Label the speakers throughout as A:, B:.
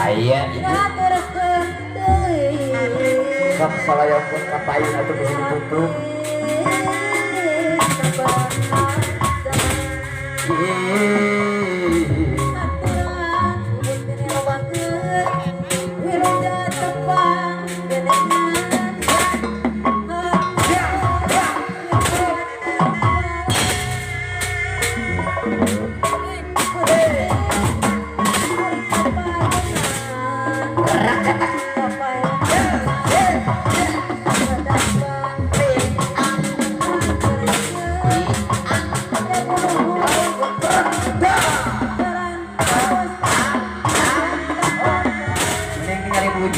A: Aya sok salayang pun kapain atau bisa ditutup.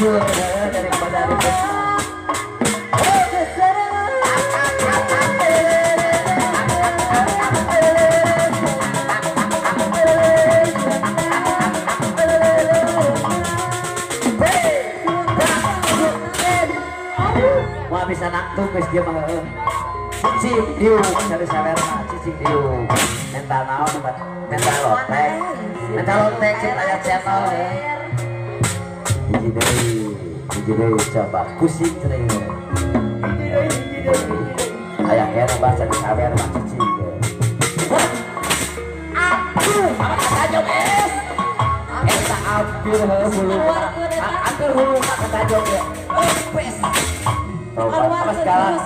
A: Daripada ribet. Wah bisa nangtung guys dia mah. Cicing diuk cari sawerna cicing diuk. Mental naon mental lotek. Mental lotek cek aya channel. Hiji deui coba pusing cenah ieu. Aya kena bahasa di sawer mah cicing ge. Aduh, apa katajong es? Eta hampir hulu. Hampir hulu ka katajong ge. Wes. Coba segala.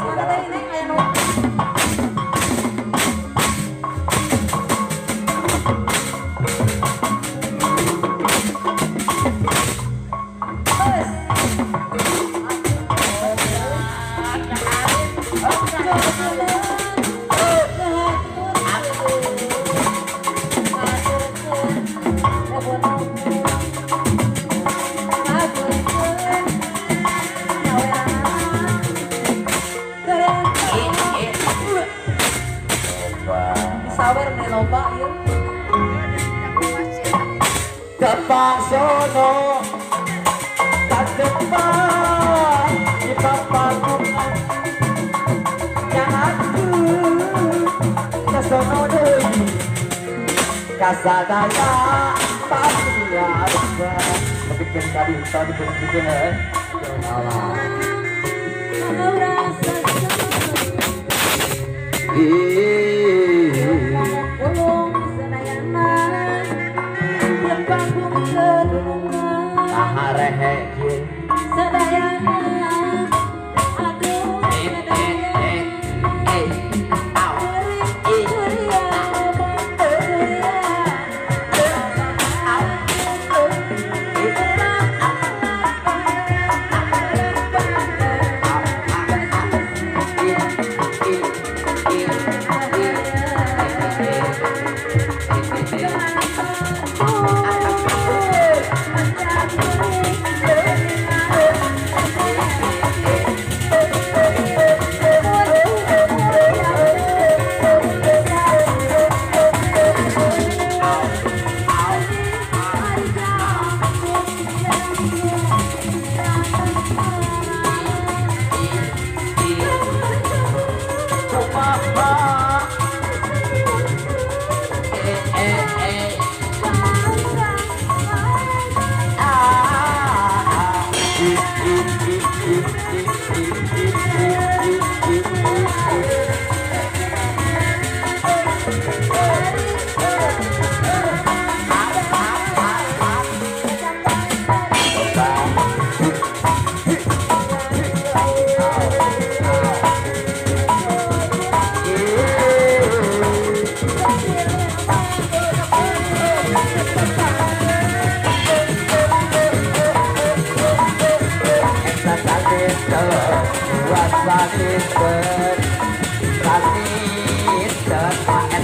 A: Tepang sono tak tepang di papagungan yang aku kesono deui kasadaya pasti kepikir tadi tadi begitu ya Allah.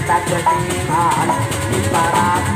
A: Eta geniman di para